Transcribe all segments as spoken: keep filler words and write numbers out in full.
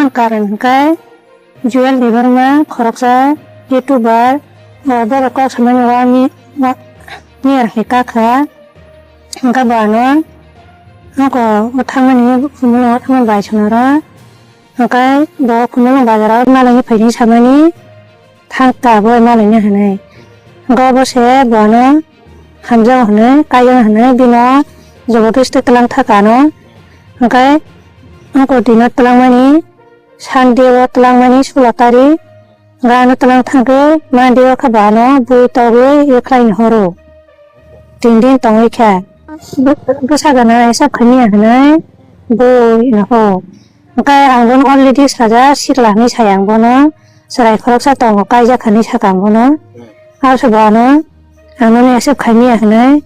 Karon hwnkhe Jewel Debbarma khoroksa YouTuber, o borok kok samani wa mi-, wa-, miyar hai kakha. Hwnkhe bo ano nokho o thangmani, khumulwngo thangmani bai swnaro. Hwnkhe bo khumulwng bazaro malaini phaini samani thangkha bo malaini hwnwi. Hwnkhe obo se bo ano hamjago hwnwi, kaijaknai hwnwi bino jobodosti twlang thaka ano. Hwnkhe nokho dino twlangmani Sunday o twlangmani sulo tarik. Gana twlang thangwi mandi o khe bano bui togwi rwkhlaini horo. Tin din tongwi khe. Bwsa gana hisab khaimya hwnwi bui no ho. Hwnkhe ang bono already sajak sikla hwnwi sai ang bono. Chwrai khoroksa tongo kaijak hwnwi saka ang bono. Abo se bono ang nono accept khaimya hwnwi.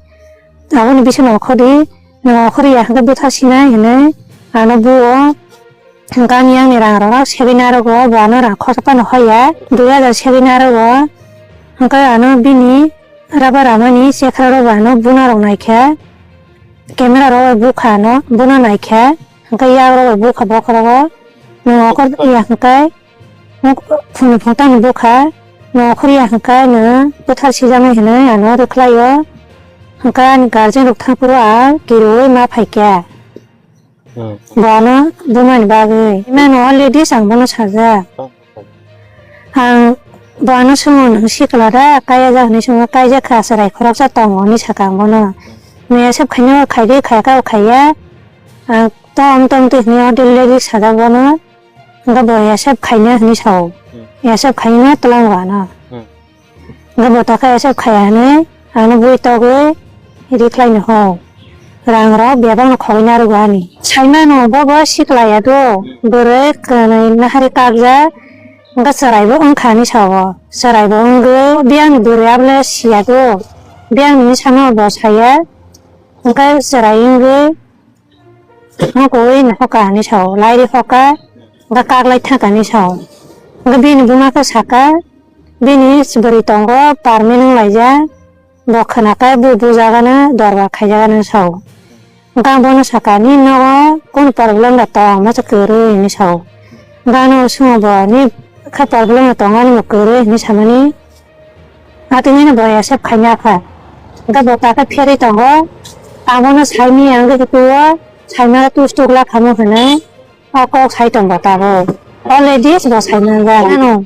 Aboni bising okhordi, nwng okhorya hwnkhe bwtha sinai hwnwi ano buo gani yang ni rang rok seven arogo bo ano rang khorsa phano hoya, dui hajar seven arogo. Hwnkhe ano bini raba ramani chekra rok bo ano buna rok naikha, camera rok bai bukha ano buna naikha, hwnkhe yak rok bai bukha bokhorogo, nwng okhorya hwnkhe. Phunui phung tangni bukha, nwng okhorya hwnkhe nwng bwthar sijaknai hwnwi ano rwkhlaio. Hwnkhe ani guardian rok thangphuru ang kiriui ma phaikha. Hmm. Bo ano bumani bagwi. Mano already ang bono sajak. Ang bo ano swngo, "Nwng sikla da, kaya jak?" hwnwi swngo, "Kaijak kha, chwrai khoroksa tongo," hwnwi sakha ang bono. Nwng accept khainai, khaidi, khayaka, khaiya. Ang tom tom twi hwnwi already sajak bono. Hwnkhe bo accept khaina hwnwi sao. Hmm. Accept khaina twlang rwano. Hmm. Hwnkhe bo takhe accept khaiya hwnwi ano bui togwi rikhlaino ho. Rang rok bebak no khogwi narwgo ani. Saimano bobo sikla ya do. Hmm. Bwrwi kwnwi nahari kakjak. Hwnkhe chwrai bo wngkha hwnwi sao. Chwrai bo wngwi biyang ni bwrwi abole siya do. Biyang ni samo bo saya. Hwnkhe chwrai wngwi Hokoi no hoka hinwi sao, lairi hoka, hwnkhe kaklai thangkha hinwi sao. Hwnkhe bini buma khe saka, bini bwrwi tongo permanent wnglaijak, bo khwnakhe bo bujagano dorbar khaijakgano sao. Hwnkhe ang bono saka, "Nini nogo kunu problem da tong, masa kwrwi?" hinwi sao. Hwnkhe ano swngo bo, "Ni khe problem da tong, ani bo kwrwi?" hinwi samani. Atwini bo accept khaina kha. Hwnkhe bo takhe pherwi tongo. Abono saimanya wngwi tuo, saimano tus tukla khamu hwnwi o kok sai tongo tabuk. Already bo saimanja. Ano,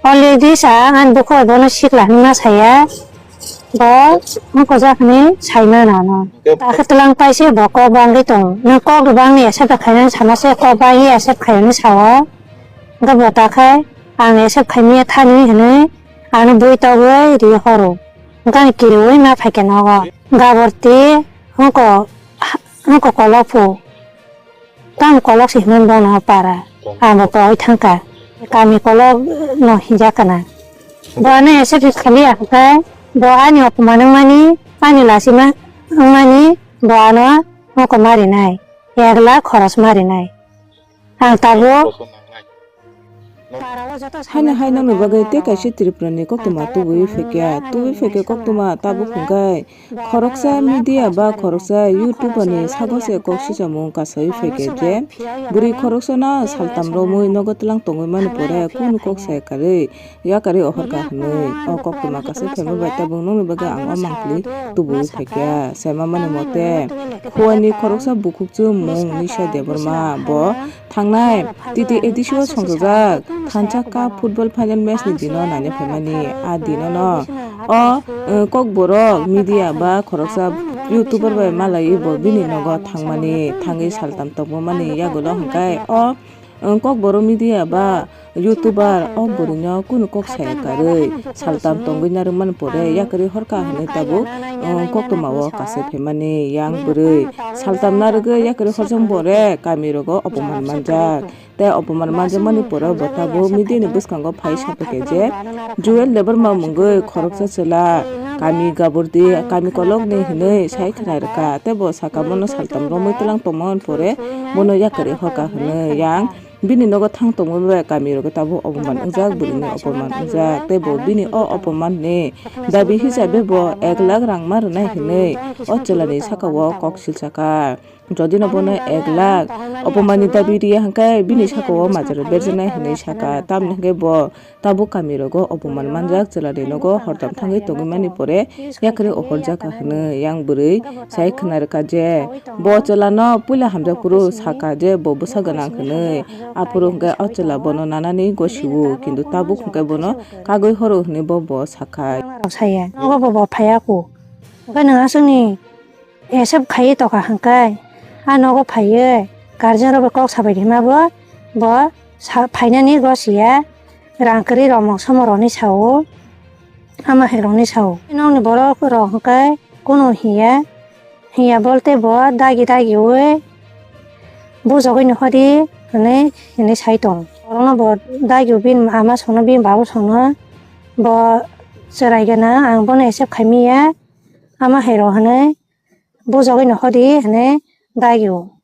already sa ani bukhugo bono sikla hwnwi ma saya. Bo wngkojak hwnwi saimano ano. Takhe twlang paise bo kok bangwi tongo. Nwng kok bangni accept khainani sana se kok bangwi accept khainani sao. Hwnkhe bo takhe ang accept khaimaya thani hwnwi Ano bui togwi ri horo. Hwnkhe ani kiriui ma phaikha nogo. Gaborti hwnkhe, hwnkhe kolok phu. Tamo kolok se hwnwi bono para. Abo pogwi thangkha. Kami kolok no hinjak kana. Bo ano accept khaliya hwnkhe bo ani opoman wngmani, ani lachima wngmani bo ano hwnkhe ma rinai. Ek lakh khoros ma rinai. Ang tabuk Haino hai nokni bagwi tei kaisa Tripura ni koktwma tubui phaikha, tubui phaikha koktwma tabuk hwnkhe khoroksa media ba khoroksa YouTuber ni sago se kok swchamung kasaui phaikha je bwrwi khoroksa no saltam romwi nogo twlang tongwi mani pore kunu kok sai karwi yakarwi ohorkha hwnwi o koktwma kasaui phaima bai tabuk nokni bagwi ang o mangpili tubui phaikha. Saima mani mote Khowani khoroksa bukhukchwng mung Nisha Debbarma bo thangnai T T A D C o songchajak thansa cup football final match ni dino naina phaimani. A dinono o, eh, kokborok media ba khoroksa YouTuber bai malaiwi bo bini nogo thangmani, thangwi saltam tongmani yagulo hwnkhe o, eh, kokborok media ba YouTuber o bwrwino kunu kok saya karwi saltam tongwi narwkmani pore yakarwi horkha hwnwi tabuk, um, koktwmao kasai phaimani yang bwrwi saltam narwgwi yakarwi horjong bore kamirogo opoman manjak. Tei opoman manjakmani pore bo tabuk media ni bwskango phai saphaikha je Jewel Debbarma mungwi khoroksa chwla kami Gabordi kami kolokni hwnwi sai khwnai rwkha. Tei bo saka bono saltam romwi twlang tongmani pore bono yakarwi horkha hwnwi yang Bini nogo thang tongmani bai kami rogo tabuk opoman wngjak, bwrwini opoman wngjak, tei bo bini o opoman ni dabi hisabe bo ek lakh rang ma rwnai hinwi o chwla ni saka o kok sil saka. Jodi no bono ek lakh opomani dabi riya hwnkhe bini saka o majra berjaknai hinwi saka, tamni hwnkhe bo tabuk kami rogo opoman manjak chwla ni nogo hortam thangwi tongwi mani pore yakarwi ohorjak hinwi yang bwrwi sai khna rwkha je bo chwla no puila hamjak phuru saka je bo bwsa gwnang hinwi, aphuru hwnkhe o chwla bono nanani gosio kintu tabuk hwnkhe bono kagwi horo hinwi bo bo sakha. Saya nogo bo bo phaiya ku, hwnkhe nwng aswkni accept khaiwi tongkha hwnkhe, a nogo phaiwi guardian rok bai kok sabai rima bo, bo sa-, phainani gosiya rang kwrwi romok somorokni sao, ama hai rokni sao. Nokni borok rok hwnkhe kunu hiya, hiya bolte bo dagi dagi ui bujogwi nohodi hinwi, hinwi sai tongo. Borokno bo dagi bini ama songno bini babu songno bo chwrai gana ang bono accept khaimiya. Ama hai rok hinwi bujogwi nohodi hinwi dagi o.